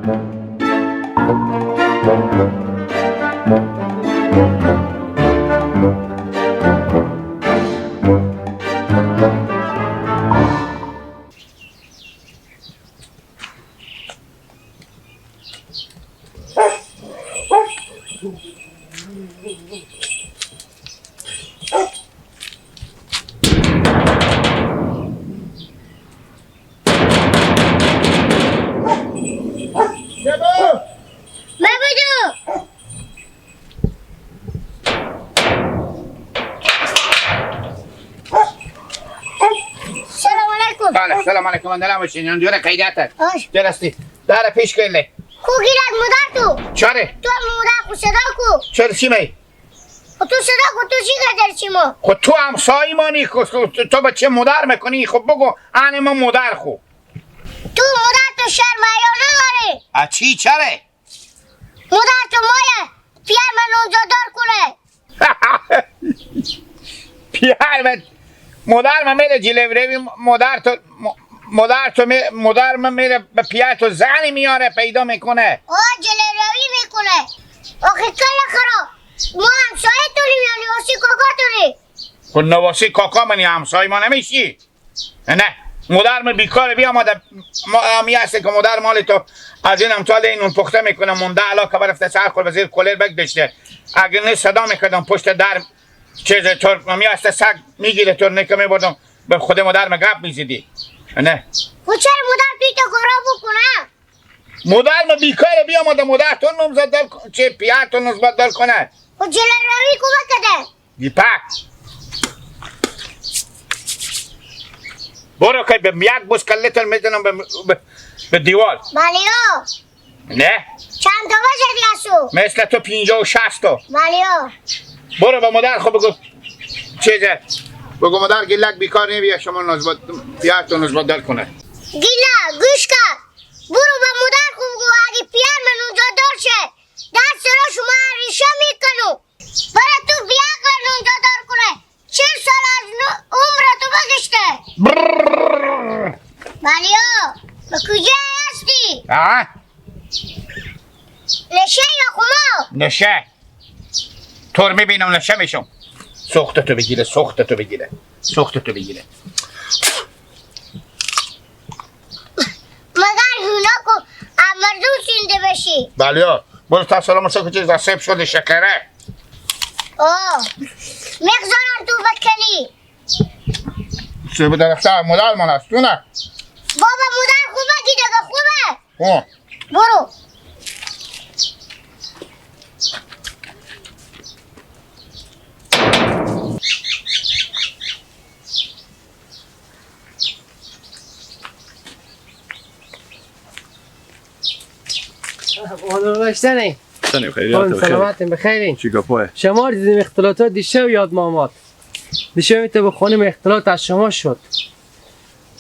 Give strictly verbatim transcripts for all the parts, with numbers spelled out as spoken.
ببودو. سلام علیکم. بله، سلام علیکم. من دلم بشین. یعنی دیوره قیدیت. آش. درستی. داره پیش کله. کو گیرد مدار تو. چاره؟ تو مدار خو صدا کو. چرا چی می؟ خو تو صدا کو، تو چی قدر چی ما؟ خو تو همسایه مانی، خو، خو تو، تو به چه مدار می‌کنی؟ خو بگو، آن ما مدار خو. تو مدار تو شرم حیا نداری؟ ا چی چره؟ مدار تو مایه، پیار من اونجا دار کنه. پیار من، مدار من میره جلیب روی، مدار تو، م-، مدار تو می-، مدار من میره به پیار تو زنی میاره پیدا می‌کنه. آه، جلیب روی می‌کنه. آخه کل خراب. ما همسایه تو نیم، یعنی واسی کاکا تو نیم. خو نواسی کاکا منی همسایه ما نمیشی؟ نه، مدار من بیکار بیامده، ما، همی هسته که مدار مال تو از این امثال این نون پخته می‌کنه، مونده علا که برفته سر خور به زیر کولر بگذاشته. اگر نه صدا می‌کردم پشت در چیز تو، همی هسته سگ می‌گیره تو نکه می‌بردم به خود مدار من گپ می‌زدی. نه. خو چرا مدار پیتو گرا بکنه؟ مدار من بیکار بیامده، مدار تو نمزد دار کن-، چه پیار تو نسبت دار کنه؟ خو جلال روی کمک کده. دی پک. برو که به یک بوس کلتر می‌زنم به، به، به دیوال. بله یا. نه. چند تا بجه دیگه سو؟ مثل تو پنجاه و شصت تا. بله یا. برو به مدار خو بگو چیزه. بگو مدار گیلک بیکار نمیه، شما نسبت، پیار تو نسبت دار کنه. گیلک، گوش کن. برو به مدار خو بگو اگه پیار من اونجا دار شه، دست را شما ریشه می‌کنم. برو تو بیا کن اونجا دار کنه. چهل سال از نو-، عمر تو بگشته. برررر. بله یا، به کجا هستی؟ آه؟ نشه یا خمار؟ نشه. تو رو می‌بینم نشه می‌شم. سوخت تو بگیره، سوخت تو بگیره، سوخت تو بگیره. مگر هونا کو ا مردم شینده بشی. بله یا. برو تا سلام سه کوچه زاسب شده شکره. آه. مغزارم تو بکنی. سه به درخت مدار من است، تو نه؟ بابا مدار خوبه کی دیگه خوبه. آه. برو. اونور داشتنی. سنی خیریت، خانم، بخیر. سلامتین، بخیرین. چی گپوه؟ شما دیدیم اختلاطات دیشب یاد ما آمد. دیشب تو به خانم اختلاط از شما شد.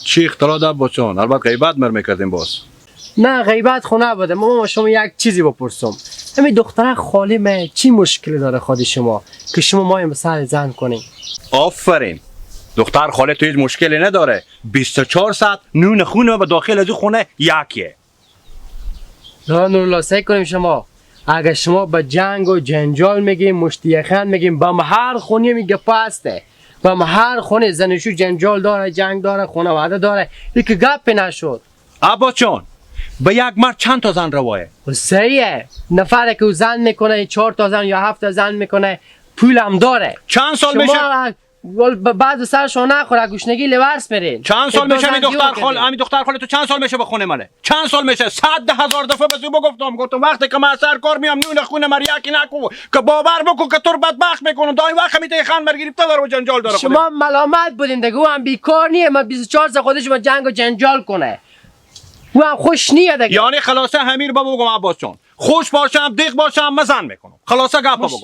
چی اختلاط عباس جان؟ البته غیبت مر می‌کردیم باز. نه، غیبت خو نبوده. ما شما یک چیزی بپرسم. همین دختره خاله مه چی مشکلی داره خود شما که شما مایم به سر زن کنیم؟ آفرین. دختر خاله تو هیچ مشکلی نداره. بیست و چهار ساعت نون خونه به داخل از اون خونه یکیه. دانا نورالله، سعی کنیم شما، اگه شما به جنگ و جنجال میگیم، مشتی یخن میگیم، به هر خونی می گپا هسته. به هر خونی زنشو جنجال داره، جنگ داره، خانواده داره. این که گپی نشد. عباس جان، به یک مرد چند تا زن روایه؟ و صحیحه. نفره که او زن می‌کنه، چهار تا زن یا هفت تا زن می‌کنه، پول هم داره. چند سال شما می‌شه؟ ول ب-، بعد سر شما نخوره، گشنگی لورس میرین. چند سال می‌شه همین دختر خال، همین دختر خال تو چند سال می‌شه به خونه منه؟ چند سال می‌شه؟ صد هزار دفعه به زو بگفتم، گفتم وقتی که من سر کار میام، نون خونه مریه کی نکو، که باور بکو که تو رو بدبخت می‌کنم. دائم وقت می‌ته خان مر گرفته داره و جنجال داره خونه. شما ملامت بودین دیگه، او هم بیکار نیه، من بیست و چهار ساعت خودش با جنگ و جنجال کنه. او هم خوش نیه دیگه. یعنی خلاصه همیر با بگم عباس جان، خوش باشم، دیق باشم، من زن می‌کنم. خلاصه گپ بگم.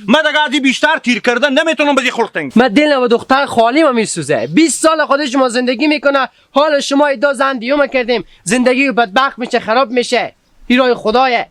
من دیگه از این بیشتر تیر کردن نمی‌تونم، به این خلق تنگ. من دلم و دختر خالیم می‌سوزه. بیست سال خودش شما زندگی می‌کنه، حال شما ایدا زن دیوم کردیم. زندگی بدبخت می‌شه، خراب می‌شه. این راه خدایه.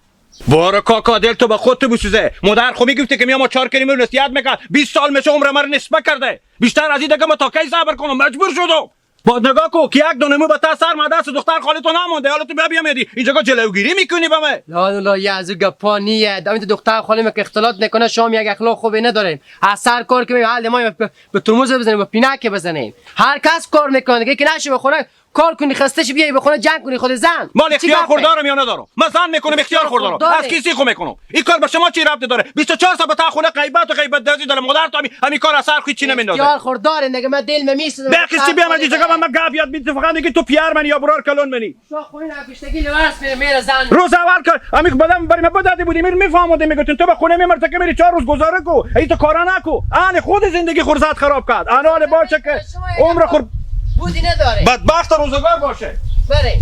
بارو کاکا، دل تو به خود تو بسوزه. مادر خو می‌گفته که میام چار کلمه نصیحت می‌کرد. بیست سال می‌شه عمر مرا نصف کرده. بیشتر از این دیگه من تا کی صبر کنم؟ مجبور شدم. با نگاه کو که یک دونه مو به تا سر ما دست دختر خاله تو نمونده، حالا تو بیا بیا میری اینجا جلوگیری می‌کنی به من. لا، لا، لا، یه از او گپا نیه. دامین تو دختر خاله من که اختلاط نکنه، شما یک اخلاق خوبی نداریم. از سر کار که می‌ایم، حل ما به، به ترمز بزنیم، به پینک بزنیم. هر کس کار می‌کنه دیگه، که نشه به خونه کار کنی، خسته شی، بیای به خونه جنگ کنی خود زن. مال چی اختیار گپه؟ خور دارم یا ندارم؟ من زن می‌کنم، اختیار خور دارم. اختیار خور داره. از کسی خو می‌کنم؟ این کار به شما چی ربطی داره؟ بیست و چهار ساعت به تا خونه غیبت و غیبت دازی داره. مادر تو همین، همین کار از سر خود چی نمیندازه؟ اختیار خور داره، نگه من دل ممیز به قصه بیا من جگه من، من گپ یاد بیت فقط میگی تو پیار منی یا برار کلون منی. شو خونه نکشتگی لباس میره، میره زن. روز اول که امی بدم بری من بدادی بودی، میر میفهمودی میگفتن تو به خونه میمرد که میری چهار روز گزاره کو، ای تو کارا نکو. آن خود زندگی خور زاد خراب کرد. آن حال باشه که عمر خور بودی نداره. بدبخت روزگار باشه. بله.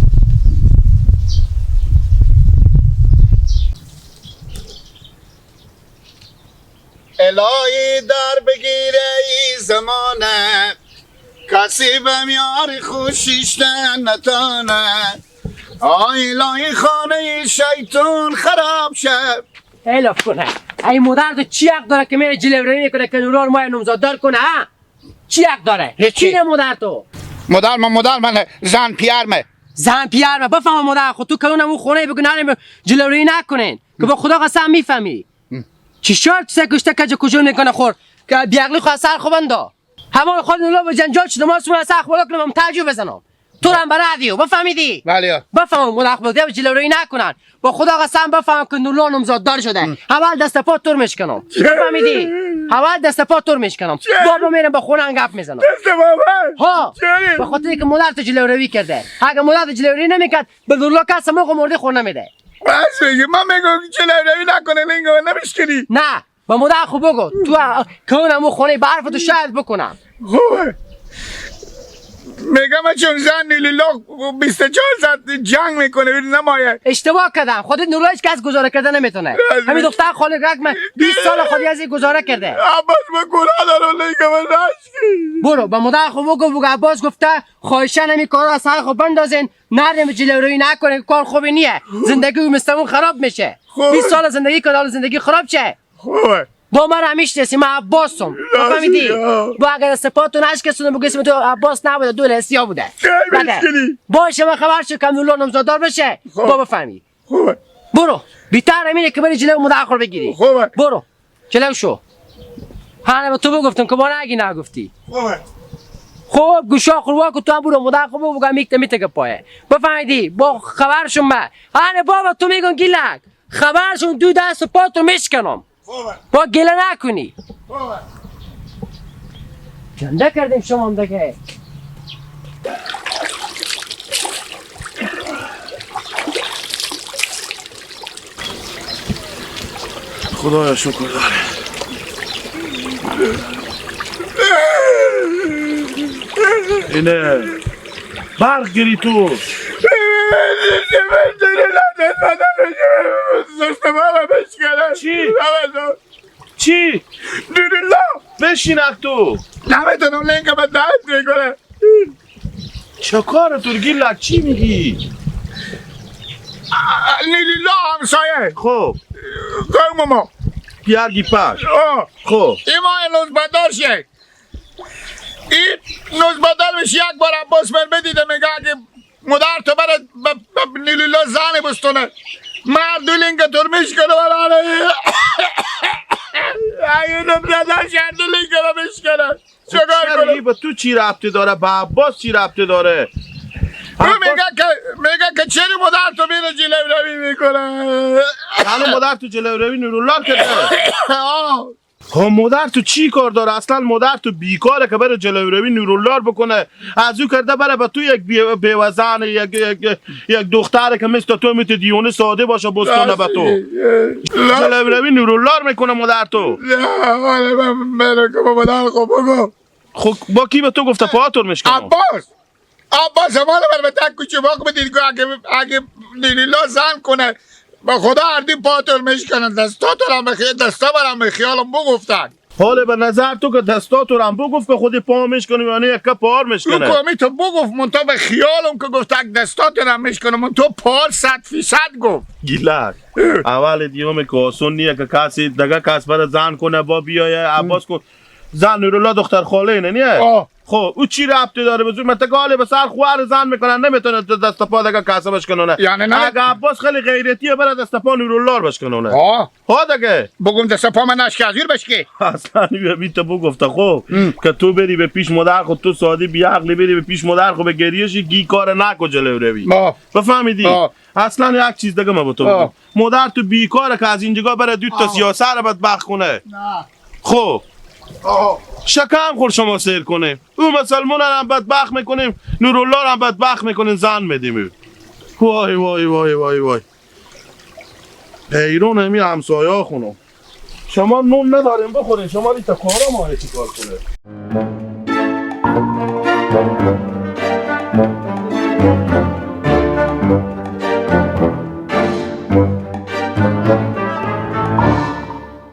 الهی در بگیره ای زمانه، کسی به میار خوشیشتن نتانه. آی الهی خانه شیطان خراب شه. اعلام کنه. ای مادر تو چی حق داره که میره جلوروی می‌کنه که نوران ماه نامزاددار کنه، ها؟ چی حق داره؟ هیچی. چی نه مادر تو؟ مادر من، مادر من زن پیار مه. زن پیار مه. بفهم مادر خود تو کلون اون خونه بگو نریم جلوروی نکنین. که با خدا قسم می‌فهمی. چی شرط سه کشته کج کجا می‌کنه خور؟ که بیعقلی خو سر خو بندا. همه خود نورلا به جنجال شده، ما سمون سخت بالا کنم، هم تعجب بزنم. تو رو هم برای دیو، بفهمیدی؟ بله. بفهم، مداخله دیو جلوروی نکنن. با خدا قسم بفهم که نورلا نامزاددار شده. اول دست پا تور میشکنم. بفهمیدی؟ اول دست پا تور میشکنم. بابا میرم با خونه هم گپ میزنم. دست بابا؟ ها. چرا؟ به خاطر که مادر تو جلوروی کرده. اگه مادر تو جلوروی نمیکرد، به نورلا کس موقع مرده خور نمیده. بس بگی، من می‌گم جلوروی نکنه، نگو نمیشکنی. نه. با مادر خو بگو، تو ا-، کون همون خونه برف تو شاید بکنم. خوبه. می‌گم چون زن نیلیلا بیست و چهار ساعت جنگ می‌کنه، نمایه. اشتباه کردم. خودت نورلا هیچ کس گزاره کرده نمی‌تونه. راست همین می‌گی. دختر خاله رقم بیست سال خودی از این گزاره کرده. عباس به گناه داره، نگه من نشکی. برو، با مادر خو بگو، بگو عباس گفته، خواهشاً همین کارا از سر خو بندازین، نریم جلوروی نکنه، کار خوبی نیه. زندگی او مستمون خراب می‌شه. خوبه. بیست سال زندگی کنه، حال زندگی خراب شه. خوبه. با من همیش رسی، من عباسم. راضی، فهمیدی؟ آه. با اگر دست پاتو نشکستون بگو اسم تو عباس نبوده، دو لسیا بوده. خیلی بله. مشکلی. باشه، من خبر شو کم نورلا نامزاددار بشه. خب. با بفهمی. خوبه. برو. بیتر همینه که بری جلو مادر خو بگیری. خوبه. برو. جلو شو. هنه به تو بگفتم که با نگی نگفتی. خوبه. خب، گوشا خو وا کو تو هم برو مادر خو بگو میکته میته که پایه. بفهمیدی؟ با خبر شما. هنه بابا تو می‌گن گیلک. خبرشون دو دست و پاتو میشکنم. خوبه. با گله نکنی. خوبه. گنده کردیم شما هم دیگه. خدایا شکر داره. اینه برق گیری تو. چی؟ چی؟ نورالله! بشین اخ تو. نمی‌تونم، لنگ من درد می‌کنه. چه کار تو گیلک، چی می‌گی؟ آه، نورالله همسایه. خب. قوم ما. پیار گیپک. آه. خب. این ما نوزده دار شه. این نوزده دار می‌شه، یک بار عباس من بدیدم، میگه اگه مادر تو بره ب-، ب-، نورالله زن بستونه. من دو لینگ ترمیش کنه ولا نه. ایو نمرده شهر دو لینگ رو بشکنه. چه کار چرا کنم؟ این به تو چی ربطی داره؟ به عباس چی ربطی داره؟ اون عباس میگه که، میگه که چرا مادر تو میره جلو روی می‌کنه؟ یعنی مادر تو جلو روی نورالله کرده؟ آه. خب مادر تو چی کار داره؟ اصلاً مادر تو بیکاره که بره جلوروی نورالله رو بکنه. از او کرده بره به تو یک بی-، بیوه‌زن، یک، یک، یک دختره که مثل تو می‌تونه دیونه ساده باشه بستونه به تو. راست می‌گی. جلوروی نورالله رو می‌کنه مادر تو. نه، حالا من، من که با مادر خب بگم. خب با کی به تو گفته پاتور می‌شکنم؟ عباس. عباس، ما رو بر بتک کوچه باغ بدید که اگه، اگه لیلا زن کنه، به خدا هر دی پاتون میشکنن، دستاتون هم بخی-، دستا برم به خیالم بگفتن. حالا به نظر تو که دستاتون هم بگفت که خودی پا میشکنه، یعنی یک پار میشکنه؟ او کامی تو بگفت، من تو به خیالم که گفت اگه دستاتون هم میشکنه، من تو پار صد فیصد گفت. گیلک. اه. اول دیوم که آسون نیه که کسی دگه کس بره زن کنه با بیایه، عباس کن. زن نورالله دختر خاله اینه نیه؟ آه. خب، او چی ربطی داره به زور؟ مته گاله به سر خوار زن می‌کنن، نمی‌تونه دست پا دگه کسه بشکنونه. یعنی نه؟ اگه عباس خیلی غیرتیه، بره دست پا نورالله رو بشکنونه. آه. ها دگه. بگم دست پا من اشک ازیر بشکی. اصلاً بی تو بگفته خب، ام. که تو بری به پیش مادر خود، تو سادی بی عقلی بری به پیش مادر خود به گریه‌شی، گی کار نکو جلو روی. آه. بفهمیدی؟ آه. اصلاً یک چیز دگه من به تو بگم. آه. مادر تو بیکاره که از اینجا بره دو تا آه. سیاسه رو بدبخت کنه. نه. خب. آه. شکم خور شما سیر کنیم. او مسلمان هم بدبخت می‌کنیم، نورالله هم بدبخت می‌کنیم، زن می‌دیم. وای، وای، وای، وای، وای. حیرون همی همسایه خونو. شما نون نداریم بخورین، شما ری تا کارا ما چی کار کنه؟